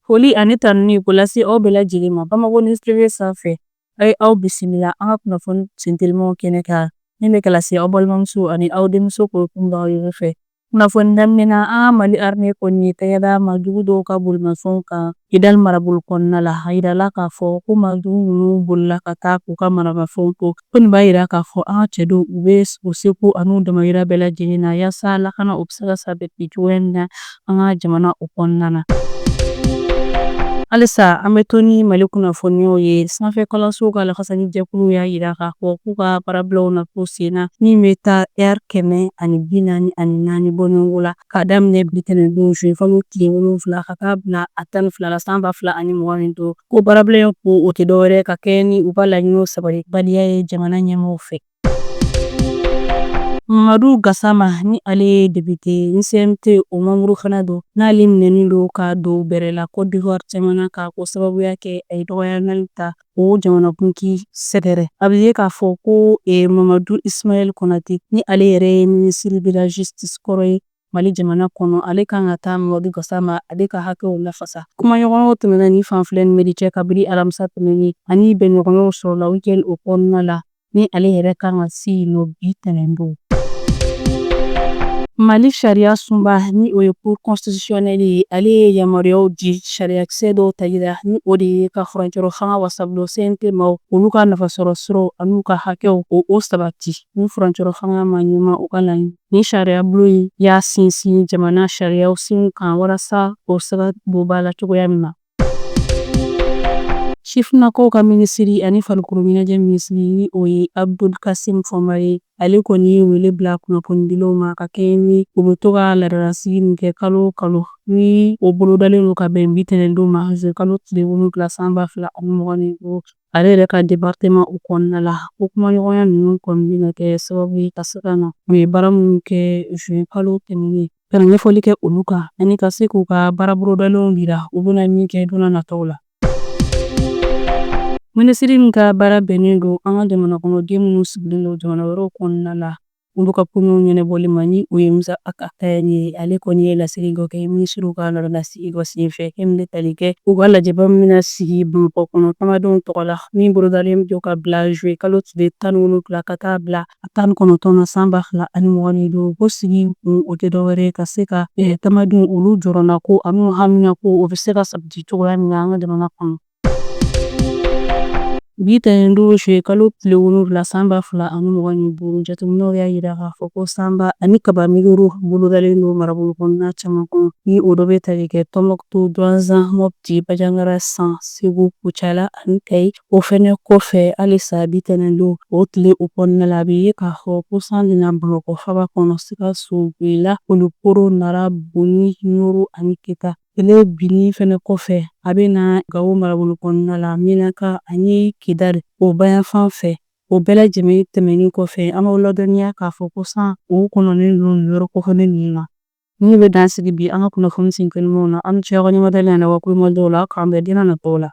Foli ani tanuni k'o lase aw bɛɛ lajɛlen ma Bamako News TV sanfɛ. A ye aw bisimila an ka kunnafoni sentelimanw kɛnɛ kan min bɛ ka lase aw balimamuso ani aw denmuso Korotumu Bagayogo fɛ. Kunnafoni daminɛ na, an ka Mali armée kɔni ye tɛgɛ da maajugu dɔw ka bolimafɛnw kan Kidali marabolo kɔnɔna la. A yirala k'a fɔ ko maajugu ninnu bolila ka taa k'u ka maramafɛnw to. Ko nin b'a yira k'a fɔ an ka cɛdenw u bɛ u seko an'u damayira bɛɛ lajɛlen na yaasa lakana o bɛ se ka sabati cogoya min na an ka jamana o kɔnɔna na. Halisa an bɛ to ni Mali kunnafoniyaw ye. Sanfɛ kalansow ka lafasali jɛkuluw y'a yira k'a fɔ k'u ka baarabilaw na to sen na min bɛ taa ɛri 144 bɔɲɔgɔnko la k'a daminɛ bi tɛnɛndon juin kalo tile 7 ka taa bila a 12 la san 2025. Ko baarabila in ko o tɛ dɔwɛrɛ ka kɛɲɛ ni u ka laɲiniw sabatibaliya ye jamana ɲɛmaaw fɛ. Mamadu Gasama ni ale ye député UCMT o membre fana don, n'ale minɛnen don ka don bɛrɛ la Côte d'Ivoire jamana kan k'o sababuya kɛ a ye dɔgɔyali ta o jamanakuntigi sɛgɛrɛ. A bɛ ye k'a fɔ ko Mamadu Ismaël Konate, ni ale yɛrɛ ye ministre de la justice kɔrɔ ye Mali jamana kɔnɔ, ale kan ka taa Mamadu Gasama ale ka hakɛw lafasa. Kumaɲɔgɔnyaw tɛmɛna ni fan filɛ ni cɛ kabini alamisa tɛmɛnen, ani bɛnɲɔgɔnyaw sɔrɔla weekend o kɔnɔna la, ni ale yɛrɛ kan ka se yen nɔ bi tɛnɛndon. Mali sariya sunba, ni o ye cour constitutionnelle ye, ale ye yamaruyaw di sariyakisɛ dɔw tali la, ni o de ye ka furancɛrɔ fanga wasabulon CNT maaw olu ka nafasɔrɔ siraw an'u ka hakɛw o sabati ni furancɛrɔ fanga ma ɲɛma u ka laɲini. Ni sariya bulon in y'a sinsin jamana sariyaw senw kan walasa o se ka don ba la cogoya min na. Sifinnakaw ka minisiri ani farikolo ɲɛnajɛ minisiri, ni o ye Abdul Kasim Fɔnba ye, ale kɔni ye wele bila kunnafonidilaw ma ka kɛɲɛ ni u bɛ to ka laadalasigi min kɛ kalo o kalo, ni o bolodalen don ka bɛn bi tɛnɛndon ma juin kalo tile 7 san 2025, ale yɛrɛ ka département o kɔnɔna la. Ko kumaɲɔgɔnya ninnu kɔni bɛna kɛ sababu ye ka se ka na u ye baara minnu kɛ juin kalo tɛmɛnen, ka na ɲɛfɔli kɛ olu kan ani ka se k'u ka baara bolodalenw yira u bɛna min kɛ don nataw la. Minisiri min ka baara bɛnnen don an ka jamana kɔnɔden minnu sigilen don jamana wɛrɛw kɔnɔna la, olu ka koɲɛw ɲɛnabɔli ma, ni o ye Musa Ag Attaher ye, ale kɔni ye laseli dɔ kɛ minisiriw ka laadalasigi dɔ senfɛ min bɛ tali kɛ u ka lajɛba min bɛna sigi Bamakɔ kɔnɔ tamadenw tɔgɔ la, min bolodalen don ka bila juin kalo tile 17 ka taa bila a 19 na san 2025. Ko sigi kun o tɛ dɔwɛrɛ ye ka se ka tamadenw olu jɔrɔna ko an'u hamina ko o bɛ se ka sabati cogoya min na an ka jamana kɔnɔ. Bi tɛnɛndon juin kalo tile 7 san 2025, jateminɛw y'a yira k'a fɔ ko sanba ani kaba miliyɔrɔ bolodalen don marabolo kɔnɔna caman kɔnɔ, ni o dɔ bɛ tali kɛ Tɔnbɔkutu, Duwanzan, Mɔpti, Bajangara, San, Segu, Kucala ani Kayi. O fɛnɛ kɔfɛ, halisa bi tɛnɛndon o tile o kɔnɔna la, a bɛ ye k'a fɔ ko san bɛna Bamakɔ faba kɔnɔ, Sikaso, Bela, Kulukoro, Nara, Buguni, Ɲoro ani Kita. Tile binni fɛnɛ kɔfɛ, a bɛ na Gawo marabolo kɔnɔna la, Menaka ani Kidali o bayanfan fɛ. O bɛɛ lajɛlen tɛmɛnen kɔfɛ, an b'aw ladɔnniya k'a fɔ ko san o kɔnɔnen don nin yɔrɔ kofɔlen ninnu na. Min bɛ dan sigi bi an ka kunnafoni sen telimanw na. Aw ni ce aw ka ɲɛmadali ani aw ka kulomajɔw la. K'an bɛn don nataw la.